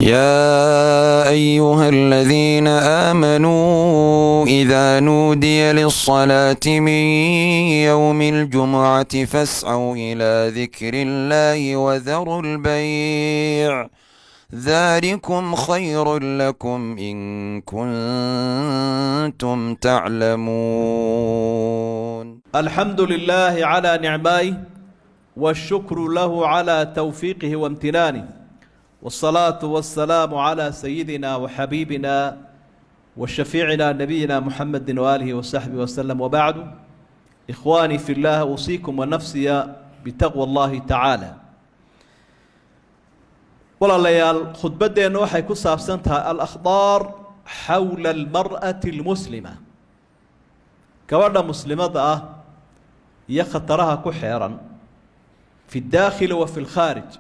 يا أيها الذين آمنوا إذا نودي للصلاة من يوم الجمعة فاسعوا إلى ذكر الله وذروا البيع ذلكم خير لكم إن كنتم تعلمون. الحمد لله على نعمائه، والشكر له على توفيقه وامتنانه، والصلاة والسلام على سيدنا وحبيبنا وشفيعنا نبينا محمد وآله وصحبه وسلم، وبعد. إخواني في الله، أوصيكم ونفسي بتقوى الله تعالى. Walaalayaal, khudbaddeennu waxay ku saabsan tahay الأخطار حول المرأة المسلمة, gabadha muslimadda ah iyo khataraha ku xeeran, في الداخل وفي الخارج,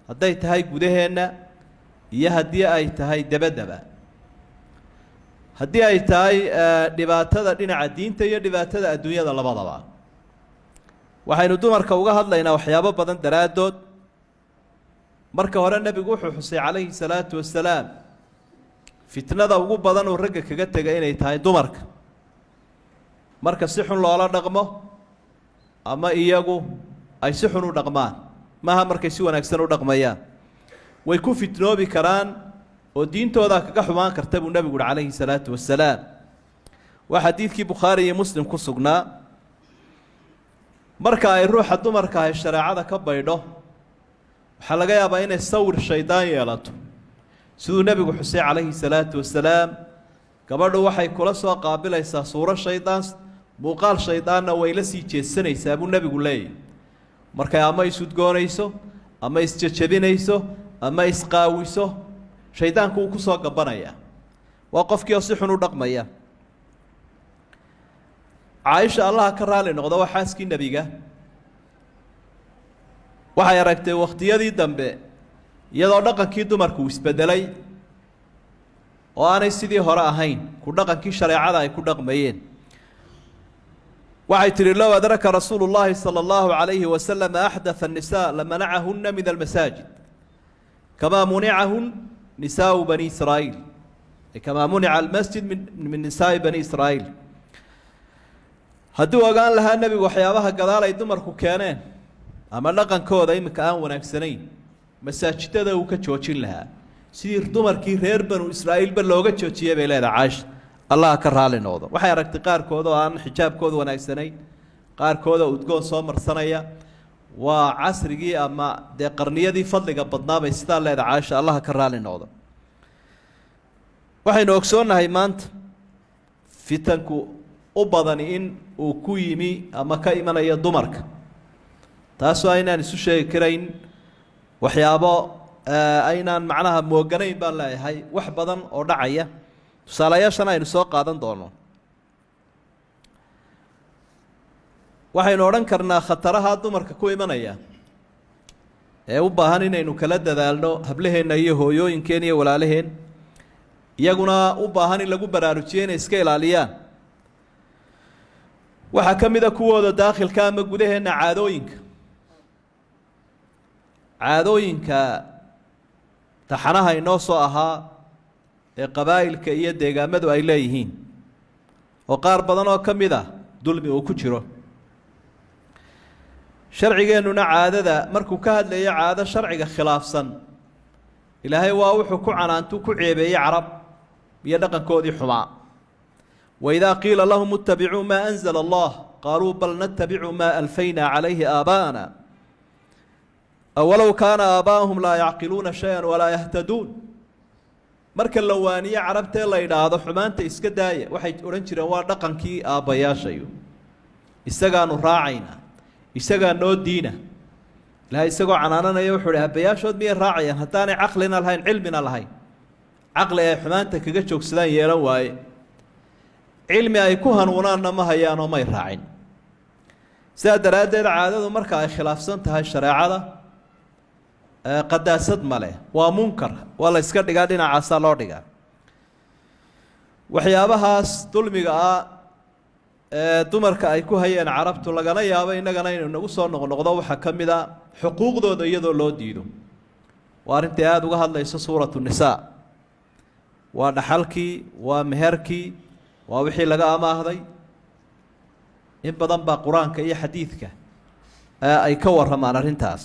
hadday tahay gudaheenna iyo haddii ay tahay debaddaba, haddii ay tahay dhibaatada dhinaca diinta iyo dhibaatada adduunyada labadaba. Waxaynu dumarka uga hadlaynaa waxyaabo badan daraaddood. Marka hore, nebigu wuxuu xusay calayhi salaatu wasalaam fitnada ugu badan uu ragga kaga tegay inay tahay dumarka, marka si xun loola dhaqmo ama iyagu ay si xun u dhaqmaan. Maaha markay si wanaagsan u dhaqmayaan, way ku fitnoobi karaan oo diintoodaa kaga xumaan karta, buu nebigu uhi calayhi salaatu wasalaam. Waa xadiidkii Bukhaari iyo Muslim ku sugnaa. Marka ay ruuxa dumarka ahay shareecada ka baydho, waxaa laga yaabaa inay sawir shaydaan yeelato, siduu nebigu xusay calayhi salaatu wasalaam. Gabadhu waxay kula soo qaabilaysaa suuro shaydaan, muuqaal shaydaanna way la sii jeedsanaysaa, buu nebigu leeyahy. Markay ama isudgoonayso ama isjejebinayso ama isqaawiso, shaydaanku uu ku soo gabanaya. Waa qofkii oo si xun u dhaqmaya. Caaisha, Allaha ka raali noqdo, waa xaaskii nebiga. Waxay aragtay wakhtiyadii dambe iyadoo dhaqankii dumarku uu isbedelay oo aanay sidii hore ahayn ku dhaqankii shareecada ay ku dhaqmayeen. Waxay tidhi: لو أدرك رسول الله صلى الله عليه وسلم أحدث النساء لمنعهن من المساجد كما منعهن نساء بني إسرائيل، كما منع المسجد من نساء بني إسرائيل. Hadduu ogaan lahaa nebigu waxyaabaha gadaal ay dumarku keeneen ama dhaqankooda iminka aan wanaagsanayn, masaajidada uu ka joojin lahaa, sidii dumarkii reer Banu Israa'iilba looga joojiyey, bay leedahay Caaisha, Allaha ka raali noqdo. Waxay aragtay qaarkood oo aan xijaabkooda wanaagsanayn, qaarkooda udgoon soo marsanaya. Waa casrigii ama dee qarniyadii fadliga badnaa bay sidaa leedahay Caaisha, Allaha ka raali noqdo. Waxaynu ogsoonnahay maanta fitanku u badani in uu ku yimi ama ka imanayo dumarka, taasoo aynaan isu sheegi karayn waxyaabo aynaan macnaha mooganayn baan leeyahay, wax badan oo dhacaya. Tusaalayaashana aynu soo qaadan doono. Waxaynu odhan karnaa khataraha dumarka ku imanaya ee u baahan inaynu kala dadaalno hablaheenna iyo hooyooyinkeen iyo walaalaheen, iyaguna u baahan in lagu baraarujiyo inay iska ilaaliyaan, waxaa ka mid a kuwooda daakhilka ama gudaheenna caadooyinka taxanaha inoo soo ahaa ee qabaa'ilka iyo deegaamadu ay leeyihiin, oo qaar badan oo ka mid ah dulmi uu ku jiro. Sharcigeennuna caadada markuu ka hadlayo, caado sharciga khilaafsan, Ilaahay waa wuxuu ku canaantu ku ceebeeyey Carab iyo dhaqankoodii xumaa. وإذا قيل لهم اتبعوا ما أنزل الله قالوا بل نتبع ما ألفينا عليه آباءنا أولو كان آباؤهم لا يعقلون شيئا ولا يهتدون. Marka la waaniye Carabtee la yidhaahdo xumaanta iska daaya, waxay odhan jireen: waa dhaqankii aabbayaashayo, isagaanu raacaynaa, isagaa noo diina. Ilahay isagoo canaananaya wuxuu hi: aabbayaashood miyay raacayaan haddaanay caqlina lahayn, cilmina lahayn? Caqli ay xumaanta kaga joogsadaan yeelan waaye, cilmi ay ku hanuunaanna ma hayaanoo may raacin. Sidaa daraaddeed, caadadu marka ay khilaafsan tahay shareecada, qadaasad male, waa munkar, waa la iska dhigaa, dhinacaasaa loo dhigaa. Waxyaabahaas dulmiga ah ee dumarka ay ku hayeen Carabtu, lagana yaabo innagana inuu nagu soo noqnoqdo, waxaa ka mid a xuquuqdooda iyadoo loo diido. Waa arrintai aada uga hadlayso suuratu nisaa. Waa dhaxalkii, waa meherkii, waa wixii laga amaahday. In badan baa qur-aanka iyo xadiidka ay ka warramaan arrintaas.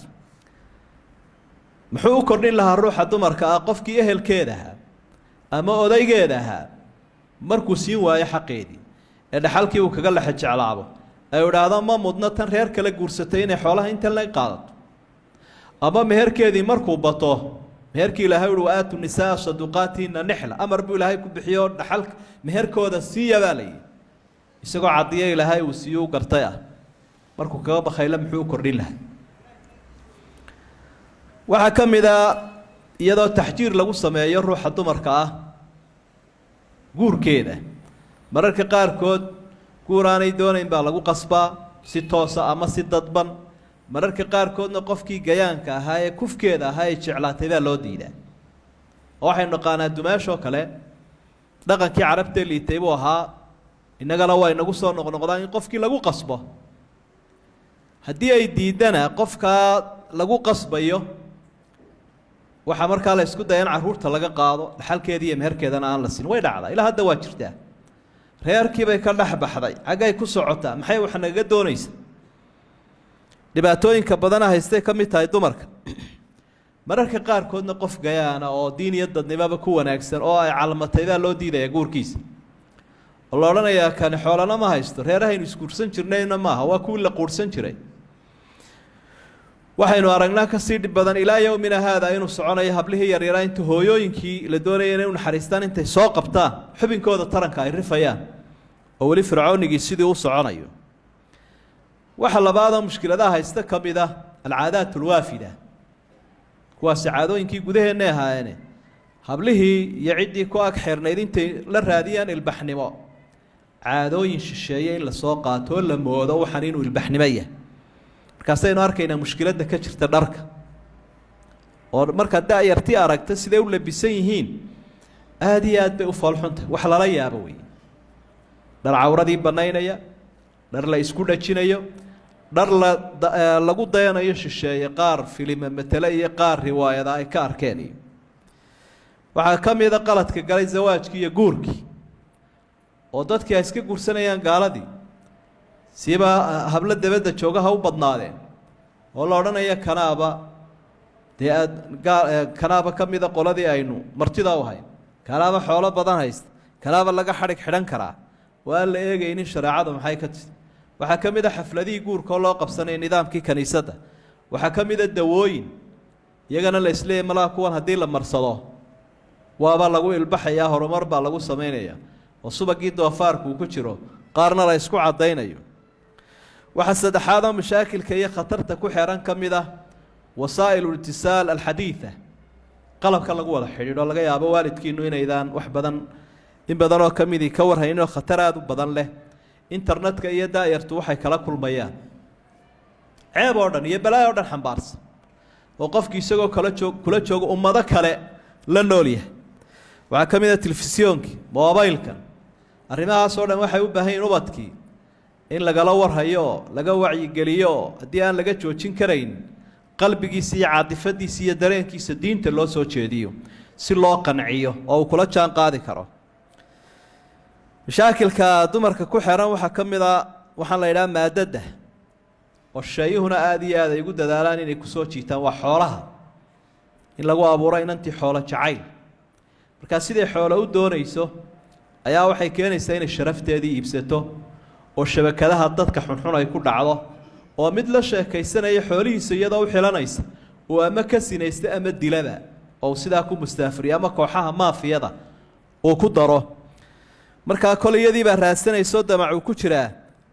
Muxuu u kordhin lahaa ruuxa dumarka ah qofkii ehelkeeda ahaa ama odaygeeda ahaa markuu siin waayo xaqeedii ee dhaxalkii uu kaga lexe jeclaabo, ay idhaahdo ma mudna tan reer kale guursatay inay xoolaha intan la qaadato, ama meherkeedii markuu bato? Meherkii Ilaahay uhi: "Wa-aatu nisaa saduqaatihina nixla." Amar buu Ilaahay ku bixiyo, dhaxal meherkooda siiya baa la yidhi, isagoo cadiyo Ilaahay uu siiyo u gartay ah, markuu kaga bakayla muxuu u kordhin lahaa? Waxaa ka mid a iyadoo taxjiir lagu sameeyo ruuxa dumarka ah guurkeeda. Mararka qaarkood guur aanay doonayn baa lagu qasbaa, si toosa ama si dadban. Mararka qaarkoodna qofkii gayaanka ahaa ee kufkeeda ahaa ee jeclaatay baa loo diidaa. Oo waxaynu naqaanaa dumaashoo kale, dhaqankii carabtee liitay buu ahaa, innagana waa inagu soo noqnoqdaan in qofkii lagu qasbo. Haddii ay diiddana qofkaa lagu qasbayo, waxaa markaa la isku daya in carruurta laga qaado, dhaxalkeeda iyo meherkeedana aan la siin. Way dhacdaa, ilaa hadda waa jirtaa. Reerkii bay ka dhex baxday, xaggay ku socotaa? Maxay wax nagaga doonaysa? Dhibaatooyinka badana haystay ka mid tahay dumarka. Mararka qaarkoodna qof gayaana oo diin iyo dadnimaba ku wanaagsan oo ay calmatay baa loo diidaya guurkiisa, oo la odhanayaa kani xoolana ma haysto, reerahaynu isguursan jirnayna maaha, waa kuwii la quurhsan jiray. Waxaynu aragnaa kasii dhib badan ilaa yowmina haada inuu soconayo hablihii yaryaraa inta hooyooyinkii la doonaya inay u naxariistaan intay soo qabtaan xubinkooda taranka ay rifayaan, oo weli fircoonigii sidii u soconayo. Waxa labaadoo mushkiladaha haysta ka mid ah alcaadaat alwaafida. Kuwaasi caadooyinkii gudaheennay ahaayeene, hablihii iyo ciddii ku ag xeernayd intay la raadiyaan ilbaxnimo, caadooyin shisheeye in lasoo qaato oo la moodo waxaan inuu ilbaxnimo yahay. Markaasaynu arkaynaa mushkiladda ka jirta dharka, oo markaad da-yarti aragta siday u labisan yihiin, aada iyo aad bay u foolxuntahay, wax lala yaabo wey. Dhar cawradii bannaynaya, dhar la isku dhajinayo, dhar la lagu dayanayo shisheeye, qaar filima matele iyo qaar riwaayada ay ka arkeen. Iyo waxaa ka mida qaladka galay zawaajkii iyo guurkii, oo dadkii ay iska guursanayaan gaaladii, siiba hablo debadda joogaha u badnaadeen, oo la odhanaya kanaaba dee aad gaa kanaaba ka mida qoladii aynu martida u hayn, kanaaba xoolo badan haysta, kanaaba laga xadhig xidhan karaa, oo aan la eegaynin shareecadu maxay ka tirta. Waxaa ka mid a xafladihii guurka oo loo qabsanaya nidaamkii kaniisadda. Waxaa ka mid a dawooyin iyagana la isleeyahy malaha kuwan haddii la marsado waaba lagu ilbaxayaa, horumar baa lagu samaynaya, oo subagii doofaarku uu ku jiro, qaarna la isku caddaynayo. Waxaa saddexaadoo mashaakilka iyo khatarta ku xeeran ka mid ah wasaa'il itisaal alxadiida, qalabka lagu wada xidhiidho. Laga yaabo waalidkiinu inaydaan wax badan, in badanoo ka midii ka warhayninoo khatar aada u badan leh. Internetka iyo daayartu waxay kala kulmayaan ceeb oo dhan iyo balaayo o dhan xambaarsan, oo qofki isagoo kala joog kula joogo ummado kale la nool yahay. Waxaa ka mid a telefisiyoonkii, moobaylkan. Arrimahaas oo dhan waxay u baahan yihin ubadkii in lagala warhayo oo laga wacyigeliyo, oo haddii aan laga joojin karayn qalbigiisa iyo caatifadiisa iyo dareenkiisa diinta loo soo jeediyo si loo qanciyo oo uu kula jaan qaadi karo. Mashaakilka dumarka ku xeran waxaa ka mid a waxaan la idhaha maadadda, oo shisheeyuhuna aada iyo aad ay ugu dadaalaan inay kusoo jiitaan, waa xoolaha. In lagu abuuro inantii xoolo jacayl. Markaa siday xoolo u doonayso ayaa waxay keenaysaa inay sharafteedii iibsato, oo shabakadaha dadka xunxun ay ku dhacdo, oo mid la sheekaysanaya xoolihiisa iyadoo u xilanaysa uu ama ka sinaysta ama dilaba, oo uu sidaa ku mustaafiriyo, ama kooxaha maafiyada uu ku daro. Markaa kol iyadii baa raadsanayso, damac uu ku jiraa,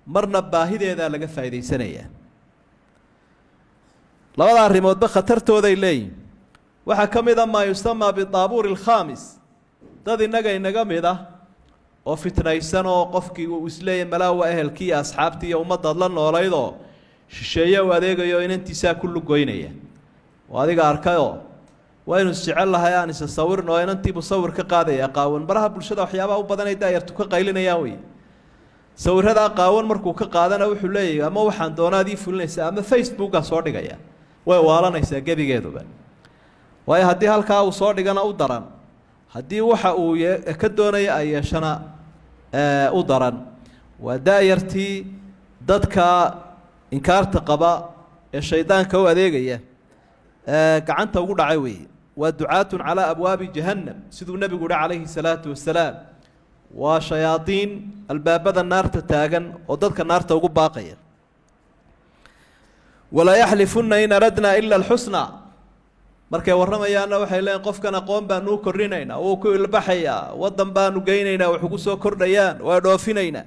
marna baahideedaa laga faa'idaysanayaa. Labada arrimoodba khatartooday leeyihin. Waxaa ka mid a maa yusamaa bidaabuuri alkhaamis, dad innaga inaga mid ah oo fitnaysan, oo qofkii uu isleeyahy malaa waa ehelkii iyo asxaabtii iyo ummaddaad la noolaydoo shisheeye u adeegayo, inantiisaa ku lugoynaya oo adiga arkayoo waynu isjecel lahay, aan isa sawirno, oo inantiibuu sawir ka qaadaya qaawan. Baraha bulshada waxyaabaha u badanay daayartu ka qaylinayaan wey. Sawiradaa qaawan markuu ka qaadana wuxuu leeyahay ama waxaan doonaad ii fulinaysaa ama Facebooka soo dhigaya. Way waalanaysaa gebigeeduba. Waayo haddii halkaa uu soo dhigana u daran, haddii waxa uu ka doonaya ay yeeshana u daran. Waa da-yartii dadka inkaarta qaba ee shaydaanka u adeegaya gacanta ugu dhacay weeye. Waa ducaatun calaa abwaabi jahannam, siduu nebigu uhi calayhi salaatu wasalaam. Waa shayaadiin albaabada naarta taagan oo dadka naarta ugu baaqaya. Walaa yaxlifuna in aradnaa ila alxusna. Markay warramayaanna waxay leeyiin qofkan aqoon baanu u kordhinaynaa, wuu ku ilbaxayaa, waddan baanu geynaynaa, wax ugu soo kordhayaan, waa dhoofinaynaa.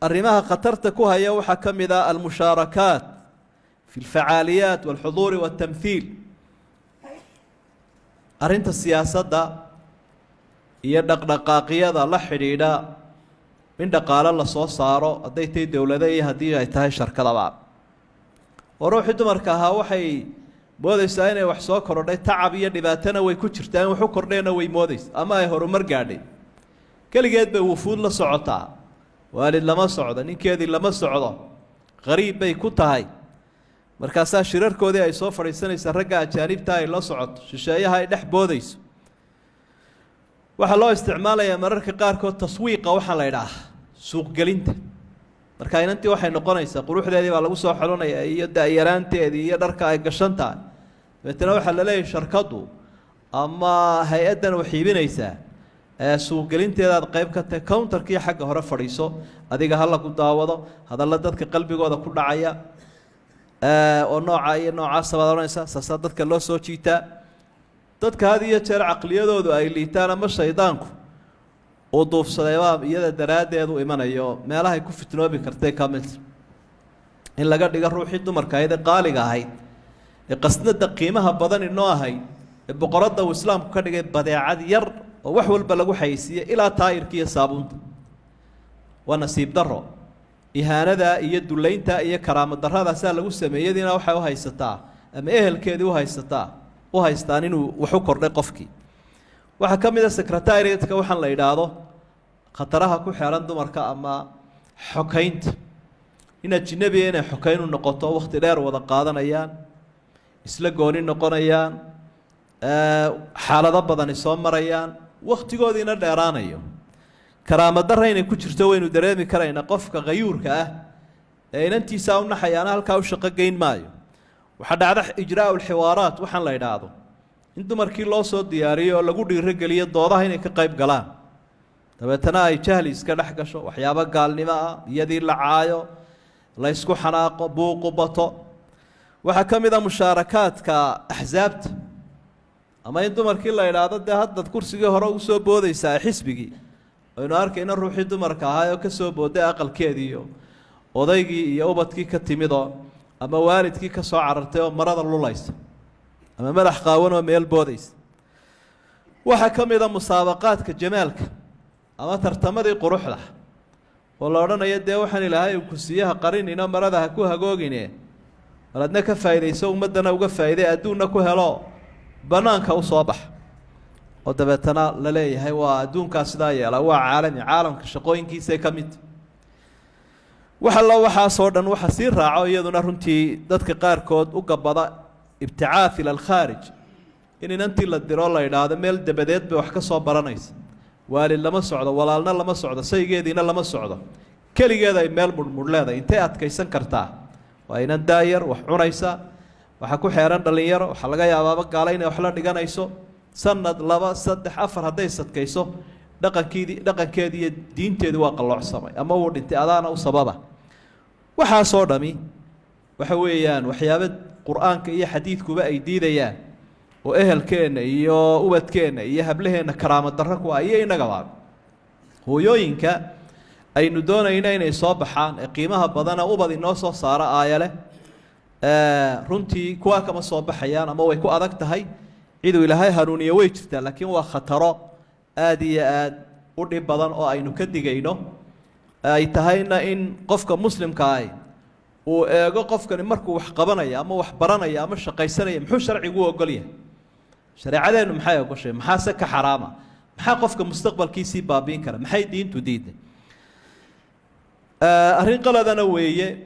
Arrimaha khatarta ku haya waxaa ka mid ah almushaarakaat fi alfacaaliyaat walxuduuri waltamhiil. Arrinta siyaasadda iyo dhaqdhaqaaqyada la xidhiidha in dhaqaalo lasoo saaro, hadday tahay dowlado iyo haddii ay tahay sharkadaba. Oo ruuxii dumarka ahaa waxay moodaysaa inay wax soo korodhay, tacab iyo dhibaatona way ku jirtaa, in wax u kordheenna way moodaysa ama ay horumar gaadhay. Keligeed bay wufuud la socotaa, waalid lama socdo, ninkeedii lama socdo, qariib bay ku tahay. Markaasaa shirarkoodii ay soo fadhiisanaysaa, ragga ajaanibta ay la socoto, shisheeyaha ay dhex boodayso. Waxaa loo isticmaalayaa mararka qaarkood taswiiqa, waxaa la idhaah suuqgelinta. Marka inantii waxay noqonaysaa quruxdeedii baa lagu soo xelanayaa iyo da-yaraanteedii iyo dharka ay gashan tahay. Dabeetana waxaa la leeyahay sharkaddu ama hay-addan wax iibinaysaa suuqgelinteedaad qayb ka tahay, counterkii xagga hore fadhiiso, adiga ha lagu daawado. Hadalla dadka qalbigooda ku dhacaya oo nooca iyo noocaasa baad odhanaysaa, saasaa dadka loo soo jiitaa. Dadka had iyo jeer caqliyadoodu ay liitaan ama shaydaanku uu duufsadeybaa iyada daraaddeed u imanayo, meelahay ku fitnoobi kartay ka mid in laga dhigo ruuxii dumarka ahayd ee qaaliga ahayd ee qasnada qiimaha badan inoo ahayd ee boqoradda uu islaamku ka dhigay badeecad yar oo wax walba lagu xayeysiiyey, ilaa taayirka iyo saabuunta. Waa nasiib daro. Ihaanada iyo dullaynta iyo karaamo darradaasaa lagu sameeyadiina waxay u haysataa ama ehelkeedii uhaysataa u haystaan inuu wax u kordhay qofkii. Waxaa ka mid a secretariatka waxaan la idhaahdo, khataraha ku xeeran dumarka, ama xokaynta, in ajinabiga inay xokayn u noqoto, wakhti dheer wada qaadanayaan, isla gooni noqonayaan, xaalado badani soo marayaan, wakhtigoodiina dheeraanayo, karaamo darra inay ku jirto waynu dareemi karaynaa. Qofka khayuurka ah ee inantiisaa u naxayaana halkaa u shaqo geyn maayo. Waxaa dhacda ijraau lxiwaaraat waxaan la idhaahdo, in dumarkii loo soo diyaariyo oo lagu dhiirogeliyo doodaha inay ka qayb galaan, dabeetana ay jahli iska dhex gasho, waxyaabo gaalnimo ah, iyadii la caayo, la ysku xanaaqo, buuqu bato. Waxaa ka mid a mushaarakaadka axsaabta, ama in dumarkii la idhaahdo dee haddaad kursigii hore ugu soo boodaysaa xisbigii. Aynu arkayna ruuxii dumarka ahaa oo ka soo booday aqalkeediiyo odaygii iyo ubadkii ka timidoo ama waalidkii ka soo carartay oo marada lulaysa ama madax qaawan oo meel boodaysa. Waxaa ka mid a musaabaqaadka jamaalka ama tartamadii quruxda oo la odhanayo dee waxaan ilaahay ku siiyaha qarinino, marada ha ku hagoogine, bal adna ka faa'iidayso, ummaddana uga faa'iiday, adduunna ku helo, bannaanka u soo bax, oo dabeetana la leeyahay waa adduunkaa sidaa yeela, waa caalami, caalamka shaqooyinkiisay ka mid. Wax allo waxaasoo dhan waxa sii raaco iyaduna runtii dadka qaarkood u gabada ibticaaf ila alkhaarij, in inantii la diro, la idhaahdo meel dabadeed bay wax ka soo baranaysa, waalid lama socdo, walaalna lama socdo, saygeediina lama socdo, keligeed ay meel mudhmudh leedahay. Intay adkaysan kartaa? Waa inan daayar, wax cunaysa, waxaa ku xeeran dhallinyaro, waxaa laga yaabaaba gaala inay wax la dhiganayso. Sanad, laba, saddex, afar hadday sadkayso, dhaqankiidii, dhaqankeedii iyo diinteedii waa qalloocsamay ama wuu dhintay, adaana u sababa. Waxaasoo dhami waxa weeyaan waxyaabo qur-aanka iyo xadiidkuba ay diidayaan oo ehelkeenna iyo ubadkeenna iyo hablaheenna karaamo darro ku ah iyo innagaba. Hooyooyinka aynu doonayno inay soo baxaan ee qiimaha badana ubad inoo soo saaro aayale, runtii kuwaa kama soo baxayaan ama way ku adag tahay. Ciduu ilaahay hanuuniye way jirtaa, laakiin waa khataro aada iyo aad u dhib badan oo aynu ka digayno, ay tahayna in qofka muslimka ahi uu eego qofkani markuu wax qabanaya ama wax baranaya ama shaqaysanaya, muxuu sharcigu u ogol yahay, shareecadeennu maxay ogoshay, maxaase ka xaraama, maxaa qofka mustaqbalkiisii baabiin kara, maxay diintu diiday. Arrin qaladana weeye.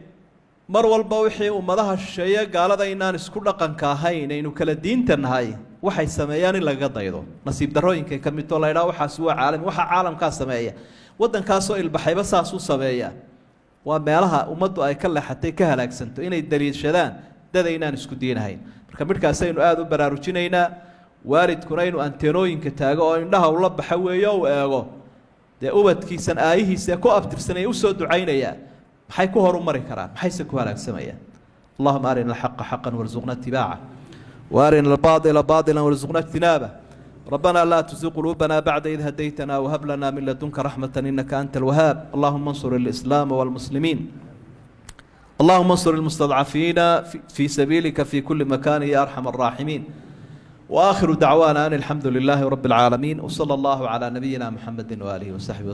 Mar walba wixii ummadaha shisheeye gaalada inaan isku dhaqanka ahayn, aynu kala diinta nahay, waxay sameeyaan in lagaga daydo nasiib darrooyinkay ka midtoo la ydhaha waxaasi waa caalami, waxaa caalamkaa sameeya, waddankaasoo ilbaxayba saasuu sameeya. Waa meelaha ummaddu ay ka leexatay, ka halaagsanto, inay daliishadaan dada inaan isku diinahayn. Marka midhkaasaynu aada u baraarujinaynaa, waalidkuna inuu anteenooyinka taago oo indhaha ula baxa weeyo, uu eego dee ubadkiisan aayihiisa ku abtirsanaya, usoo ducaynayaa, maxay ku horumari karaan, maxayse ku halaagsamayaan. اللهم أرنا الحق حقا وارزقنا اتباعه، وأرنا الباطل باطلا وارزقنا اجتنابه. ربنا لا تزغ قلوبنا بعد إذ هديتنا وهب لنا من لدنك رحمة إنك أنت الوهاب. اللهم انصر الإسلام والمسلمين، اللهم انصر المستضعفين في سبيلك في كل مكان يا أرحم الراحمين. وآخر دعوانا أن الحمد لله رب العالمين، وصلى الله على نبينا محمد وآله وصحبه.